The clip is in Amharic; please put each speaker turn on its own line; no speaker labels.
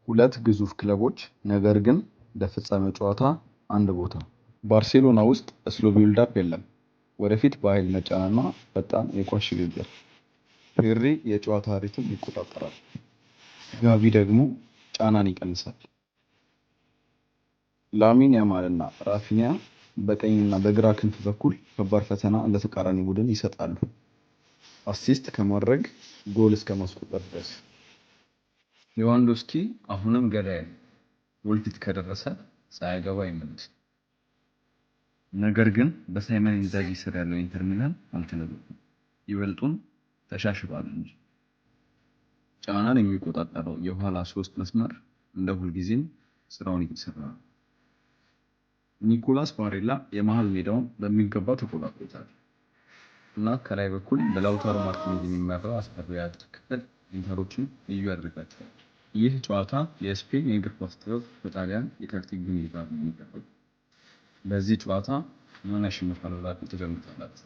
ሁለት ግዙፍ ክለቦች፣ ነገር ግን ለፍጻሜው ጨዋታ አንድ ቦታ። ባርሴሎና ውስጥ slow build-up የለም። ወደፊት በኃይል መጫንና ፈጣን የኳስ ሽግግር። ፔድሪ የጨዋታ rhythm ይቆጣጠራል፣ ጋቪ ደግሞ ጫናን ይቀንሳል። ላሚን ያማል እና ራፊኒያ በቀኝና በግራ ክንፍ በኩል ከባድ ፈተና ለተቃራኒ ቡድን ይሰጣሉ። Assist ከማድረግ ጎል እስከ ማስቆጠር ድረስ። ሌዋንዶስኪ አሁንም ገዳይ ነው። ጎል ፊት ከደረሰ ሳያገባ አይመለስም። ነገር ግን በሳይመን ኢንዛጊ ስር ያለው ኢንተር ሚላን አልተለወጠም። ይበልጡን ተሻሽሏል እንጂ። ጫናን የሚቆጣጠረው የኋላ ሶስት መስመር እንደ ሁልጊዜም ስራውን እየሰራ ነው። ኒኮላስ ባሬላ የመሃል ሜዳውን በሚገባ ተቆጣጥሮታል እና ከላይ በኩል በላውታሮ ማርቲኔዝ የሚመራው አስፈሪ የአጥቂ ክፍል ኢንተሮችን ልዩ ያደርጋቸዋል። ይህ ጨዋታ የስፔን የእግር ኳስ ጥበብ ከጣሊያን የታክቲክ ግኝት ጋር ነው የሚደረገው። በዚህ ጨዋታ ማን ያሸንፋል ብላችሁ ትገምታላችሁ?